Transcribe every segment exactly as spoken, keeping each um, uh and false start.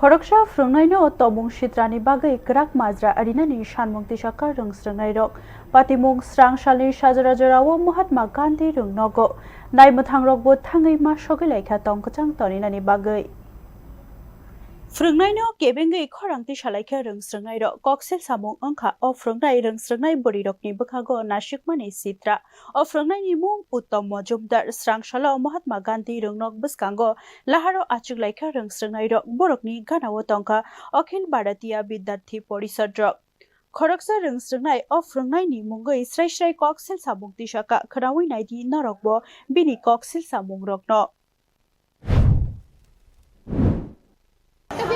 Khoroksa phwrwngnaino o tongmung sitrani bagwi kwrak majra rinani sanmung tisaka rwngsrwngnairok. Patimung srang salni sajora jorao Mahatma Gandhi rwngnogo naimwthangrokbo thangwi ma sogwi laikha tong kwchang toninani bagwi. Phwrwngnaino kebengwi khorang tisalaikha rwngsrwngnairok. Koksil samung wngkha o phwrwngnai rwngsrwngnai bwrwirokni bwkhago nasikmani sitra. O phwrwngnaini mung Uttom Mojumdar. Srang salo Mahatma Gandhi rwngnok bwskango laharo achuklaikha rwngsrwngnairok. Borokni ganao tongkha Akhil Bharatiya Vidyarthi Porishad rok. Khoroksa rwngsrwngnai o phwrwngnaini mungwi srai srai koksil samung tisaka. Khwnawi naidi norokbo bini koksil samungrokno.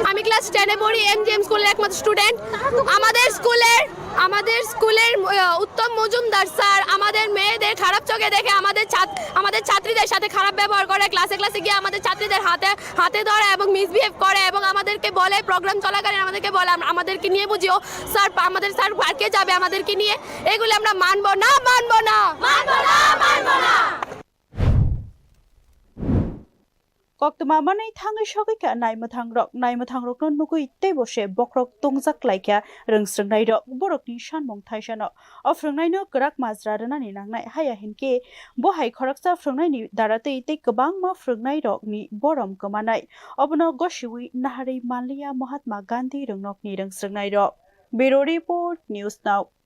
আমি ক্লাস টেনে পড়ি, M G M স্কুলের একমাত্র স্টুডেন্ট। আমাদের স্কুলের আমাদের স্কুলের আহ, উত্তম মজুমদার স্যার আমাদের মেয়েদের খারাপ চোখে দেখে, আমাদের ছাত- আমাদের ছাত্রীদের সাথে খারাপ ব্যবহার করে, ক্লাসে ক্লাসে গিয়ে আমাদের ছাত্রীদের হাতে হাতে ধরে এবং মিসবিহেভ করে এবং আমাদেরকে বলে, প্রোগ্রাম চলাকালীন আমাদেরকে বলে, আম- আমাদেরকে নিয়ে বুঝিও স্যার পা- আমাদের স্যার পার্কে যাবে আমাদেরকে নিয়ে। এগুলি আমরা মানবো না, মানবো না, মানবো না, মানবো না। Koktwma manwi thangwi sogwi kha naimwthangrok. Naimwthangrokno nugwi teibo se bokrok tongjak laikha rwngsrwngnairok. Borokni sanmung thaisano o phwrwngnaino kwrak majra rwnani nangnai. Haya hinkhe bo hai khoroksa phwrwngnaini daratwi tei kwbangma phwrwngnairokni borom kwmanai. Obono gosiwi naharwi manliya Mahatma Gandhi rwngnokni rwngsrwngnairok. Bureau Report, News Now.